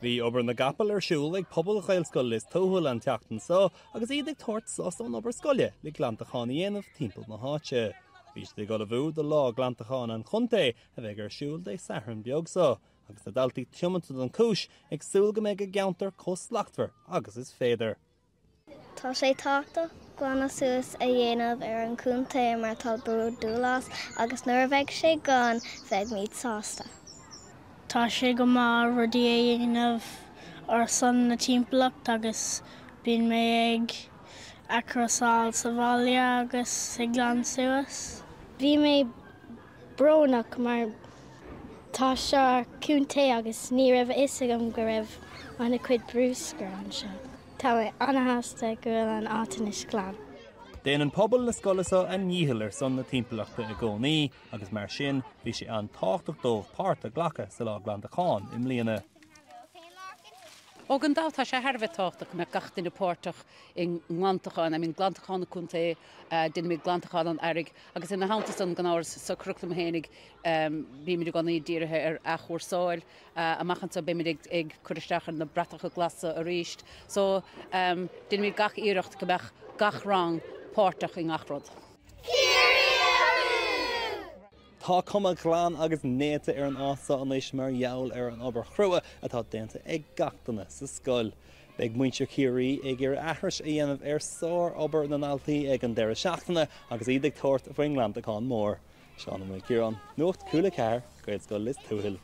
Bhí obair na gcapall ar siúl ag pobal Ghaelscoil Lios Tuathail an tseachtain seo agus iad ag tabhairt sos ón obair scoile le glantachán a dhéanamh timpeall na háite. Bhí siad ag ullmhú do lá glantacháin an chontae a bheidh ar siúl Dé Sathairn beag seo agus na daltaí tiomanta don chúis ag súil go mbeidh a gceantar chomh slachtmhar agus is féidir. Tá sé tábhachtach glanadh suas a dhéanamh ar an chontae mar tá bródúil as agus nuair a bheidh sé glan beimid sásta. Tá sé go maith rudaí a dhéanamh ar son na timpeallacht agus bíonn mé ag athchúrsáil sa bhaile agus ag glanadh suas. Bhí mé brónach mar tá seo ár contae agus ní raibh a fhios agam go raibh an-chuid bruscar anseo. Tá mé an-shásta go bhfuil an áit anois glan. Déanann pobal na scoile seo a ndícheall ar son na timpeallachta i gcónaí agus mar sin bhí sé an-tábhachtach dóibh páirt a ghlacadh sa lá glantacháin i mbliana. Ó gan dabht tá sé thar a bheith tábhachtach go mbeadh gach duine páirteach i nglantachán, I mean glantachán na contae, déanaimid glantachán an earraigh agus ina theannta san gan amhras sa churaclam fhéinig bímid i gcónaí dírithe ar athchúrsáil, amach anseo beimid ag ag cur isteach ar na bratacha glasa arís so déanaimid gach iarracht go mbeadh gach rang páirteach i ngach rud. Ciarraí Abú! Tá cuma ghlan agus néata ar an áit seo anois mar gheall ar an obair chrua atá déanta ag gach duine sa scoil. Beidh muintir Chiarraí ag iarraidh aithris a dhéanamh ar sár-obair na ndaltaí ag an deireadh seachtaine agus iad ag tabhairt faoin nglantachán mór. Seán Ó Maoilchiaráin, Nuacht Cúla 4, Gaelscoil Lios Tuathail.